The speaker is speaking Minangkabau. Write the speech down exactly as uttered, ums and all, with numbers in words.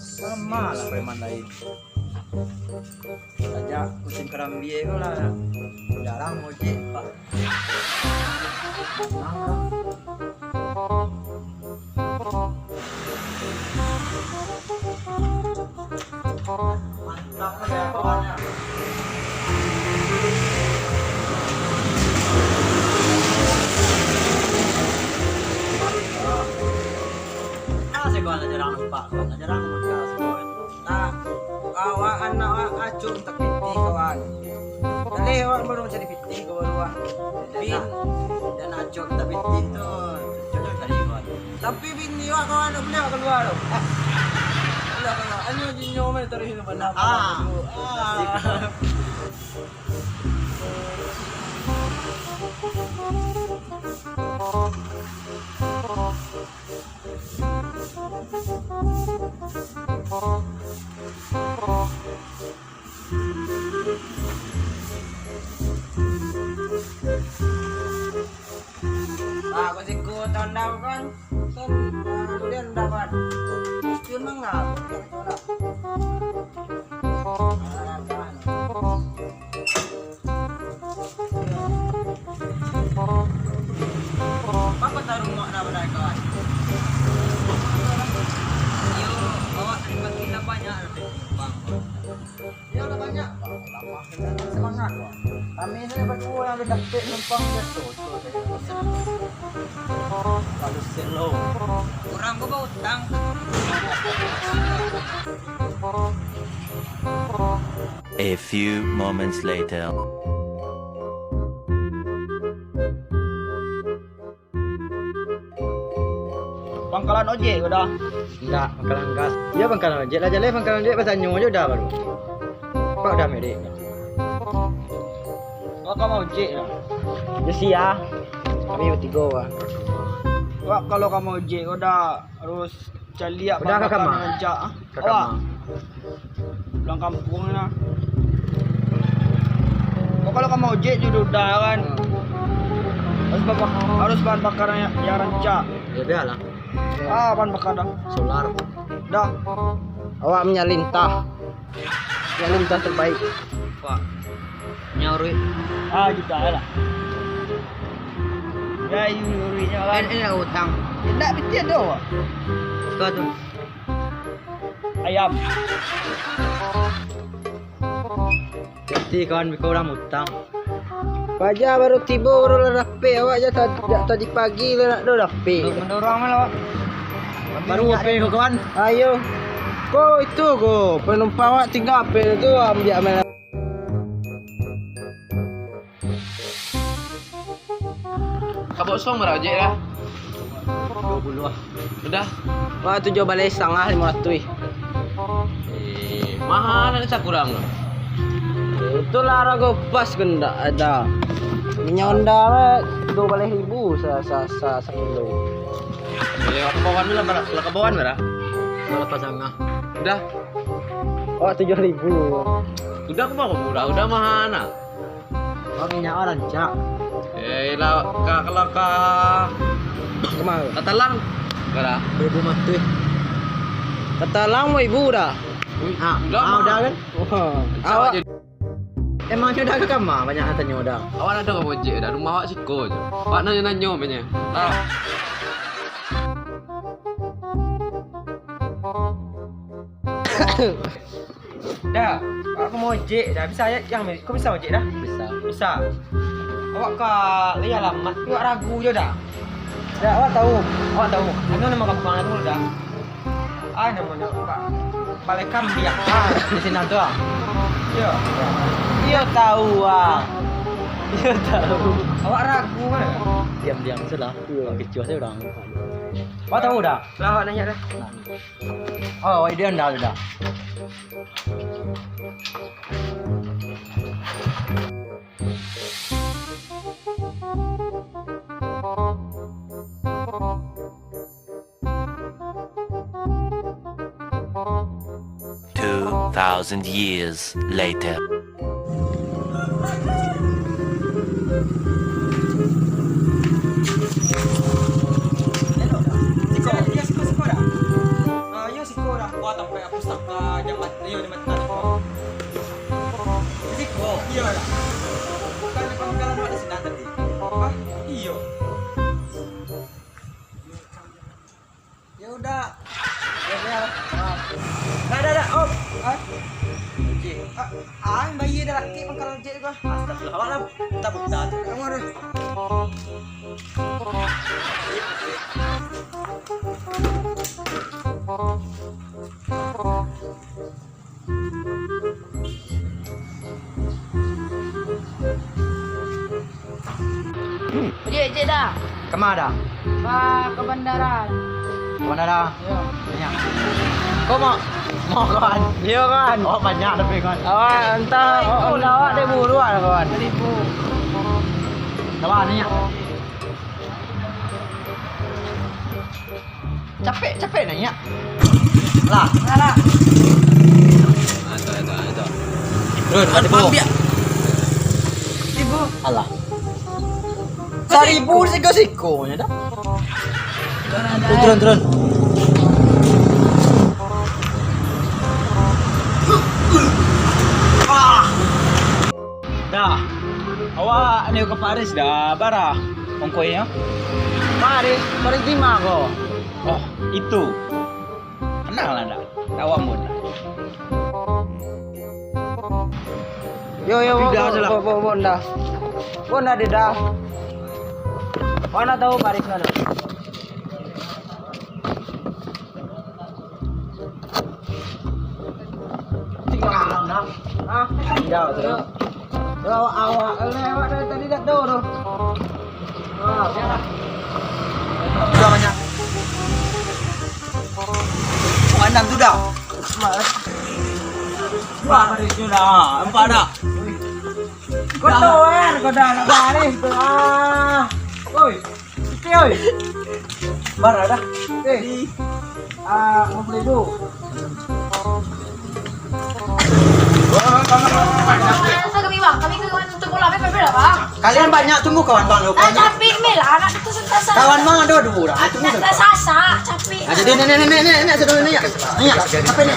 Samo lah preman lain. Sajak musim karambia ko lah, jarang ojek, Pak. Mantap lah, kawan. Nah, saya kawan, jarang nampak, kawan, jarang nampak, kawan. Nah, awak anak awak acok mintak pitih, kawan. Jaleh awak baru mancari pitih, kawan, awak. Bin. Dan acok mintak pitih tu cocok tadi, kawan. Tapi bini awak, kawan, tak buliah kalua tu. Buliah kalua. Anu jinyo mah taruih bana. Ah. Ah. Ah, kok siko tandau kan? Kan, ah, kemudian dapat. Miskin mah nggak, nggak tolak. Ah, kan. Apa taruh mak dah badai, kawan? Iyo, awak terima kasih lah banyak lah, Bang. Iyo lah banyak, Bang. Tambah semangat, Bang. Kami ni berdua yang udah dapet numpang biaso. Kalau selo. Urang ko bautang. A few moments later. Pangkalan ojek ko dah. Indak, pangkalan gas. Iyo, pangkalan ojek lah, jaleh pangkalan ojek, batanyo jo dah baru. Pak udah medik. Wak ka maojek lah. Yo sia. Kami batigo, Wak. Wak, kalau ka maojek ko dah harus caliak. Udah ka kamar. Rancak, ah. Ka kamar. Pulang kampuang ni lah. Kok kalau ka maojek jo duda kan. Hmm. Harus ba-, harus bahan bakar yang, yang rancak. Ya, bialah. Ah, bahan bakar dah. Solar. Dah. Awak minyak lintah. Minyak lintah terbaik. Wah. Nyauri. Ah, juta lah. Ya, iyo, nyauri nyo kan. Kan ini lah utang. Indak, piti ado, Wak. Kau tu. Ayam. Piti kawan, biko urang utang. Paja baru tibo, baru lah rapek. Awak jak ta-, jak tadi pagi lah nak do rapek. Mendorong malah, Wak. Baru rapek ko, kawan. Ayo. Ko itu ko, penumpang awak tingga ape tu, ambiak main. Kabok suang bara ojek lah. Duo puluah lah. Udah. Wah, tujuah baleh satangah, limo ratuih. Eh, maha nak sakurang tu. Itulah harago pas kandak ado. Minyak Honda lah duo baleh ribu sa-, sa-, sa-, sakilo. Eh, kabawaan lah, bara? Kalau kabawaan bara? Dua lapan satangah. Udah. Oh, tujuah ribu. Udah, aku mau murah, udah maha nak. Oh, minyak rancak. Eh, lah, ka-, kalau ka-, Kama? Katalang. Bara? Seribu matuih. Katalang mau ibu dah. Wih, ah, udah, ah, mah. Udah kan? Wah. Rancak. Awak aja. Emang sudah ka kama, banyak tanyo dah. Awak ado ka maojek dah, rumah awak siko je. Awak nanyo-nanyo banyak. Lah. Dah, aku maojek dah. Bisa ya, yang ko bisa ojek dah? Bisa. Bisa. Awak ka lai alamat, awak ragu je dah. Dah, awak tahu. Awak tahu. Anu namo kampuang anu dah. Ah, namonyo, Pak. Balai Kambiak. Ah, di sinan tu, ah. Iyo. Iyo tahu, ah. Iyo tahu. Awak ragu kan? Diam-diam sajolah. Iyo. Awak kecoh sajo urang. Awak tahu dah? Lah, awak nanya dah. Nah. Oh, awak ide anda tu dah. Two thousand years later. Siko, iyo, siko, siko dah. Ah, iyo, siko dah. Wah, tampek pustaka jaman, iyo, jaman tanah ko. Siko, iyo dah. Bukan di pangkalan awak di sinan tadi. Hah? Iyo. Ya udah. Ya, ya. Dah, dah, dah. Oh. Ah. Ojek. Ah, ah, bayar dah laki pangkalan ojek ko. Astagfirullah, lah. Buta-buta tu. Kamu ada. Ojek, ojek dah. Kama dah? Ka, ka bandara. Ka bandara? Iyo. Banyak. Kau mau, mau kawan? Iyo, kawan. Oh, banyak tapi, kawan. Awak entah, oh, oh, awak dek buruan, kawan. Seribu. Sabar, banyak. Capek, capek naiak. Lah. Alah. Turun, ada buah. Seribu. Alah. Saribu siko-sikonyo dah. Turun, turun, turun. Dah. Awak ni ka Paris dah, bara ongkoinyo? Paris, Paris di ma ko? Oh, itu. Kenal lah dah. Kawan pun. Yo, yo, bo, bo, bo, bo, bo, nda. Bo, nda, dah. Mana tahu Paris mana? Hah? Jauh tu. Yo, awak, lewat dari tadi dah tahu tu. Ah, biarlah. Sudah banyak. Oh, anam tu dah. Wah, baris tu dah. Nampak dah. Kau tahu, eh, kau dah nak baris tu. Ah. Oi. Oke, oi. Bara dah. Eh. Ah, mau beli dulu. Kami, Bang, kami ke kawan untuk bola, apa, apa, Bang? Kalian banyak tunggu kawan-kawan lu. Ah, banyak. Capek ni lah, anak tu susah-susah. Kawan Bang ada dua orang. Tunggu. Susah-susah, capek. Ah, jadi ni, ni, ni, sudah ni, ya. Ni, ya. Apa ni?